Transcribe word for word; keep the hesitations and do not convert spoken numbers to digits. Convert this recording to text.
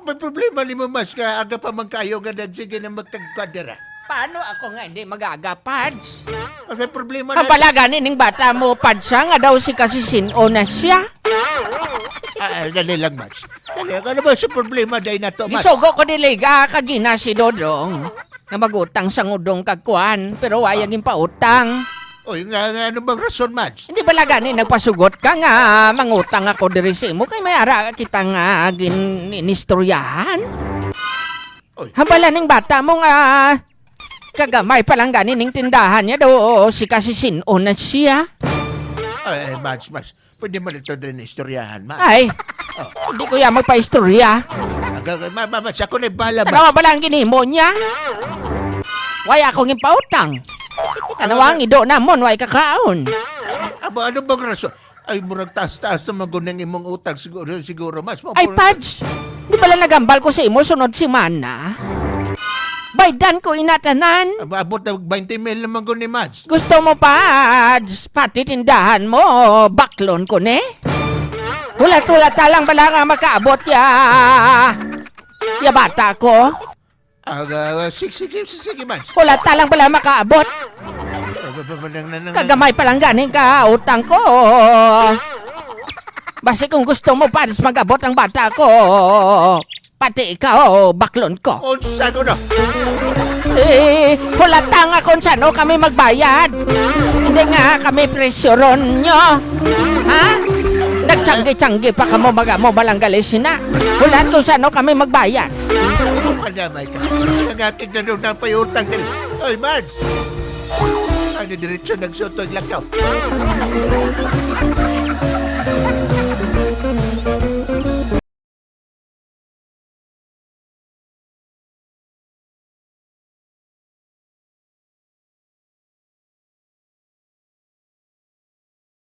May problema nimo, Mads, nga aga pa man kayo nga nagsige na magkagkadera. Paano ako nga hindi mag-aga, Pads? May problema na. Ang bala gani ning bata mo, Pads, ha, nga daw si kasisin-o na siya? Ah, ah, dali lang, Mads. Dali, ano ba sa problema day na to, Mads? Gisugo ko dili ga kagina si Dodong nga magutang sa ngudong kag kuan, pero wala Ah. ginpautang. Oy, nga, nga ano bang rason, Mads? Hindi bala gani nagpasugot ka nga mangutang ako diri sa imo kay may ara kita nga ginistoryahan? Oy. Hambala ning bata mo nga kagamay pa lang gani ning tindahan niya daw si kasisin-o na siya. Ay, ay, Mads, Mads. Pwede man ito din istoryahan, Mads. Ay, hindi ko yan magpaistorya. Aga, ma, ma, Mads, ako na bala, Mads. Tanawa ba lang ginimo niya? Wala akong ipautang. Tanawa ang ido namon, wala kakaon. Aba, ano bang rason? Ay, murag taas-taas na magun ang imong utang siguro, siguro, Mads. Ay, Pads, di ba lang nagambal ko sa imo sunod semana? Baydan ko inatanan. Aba, abot na twenty mil na magun ni Mads. Gusto mo, Pads? Pati tindahan mo, baklon ko ni. Hulat-hulata lang bala nga makaabot ya, ya bata ko. Ah, ah, sige, sige, sige, sige, Mads. Hulata lang bala makaabot. Ah, ba, ba, ba, nang, nang, nang, Kagamay pa lang ganing ka utang ko. Basi kung gusto mo, Pads, mag-abot ang bata ko. Pati ikaw, baklon ko. Unsa ko na? Eh, hulata nga kung sano kami magbayad. Hindi nga kami presyoron nyo. Ha? Nagtsanggi-tsanggi pa kamo, mag-amo, balanggalis na. Hulat kung sano kami magbayad. Kadamay ka. Nagatig na doon ang payutang nila. Oy, Mads! Ano diretso nagsuto ang lakaw?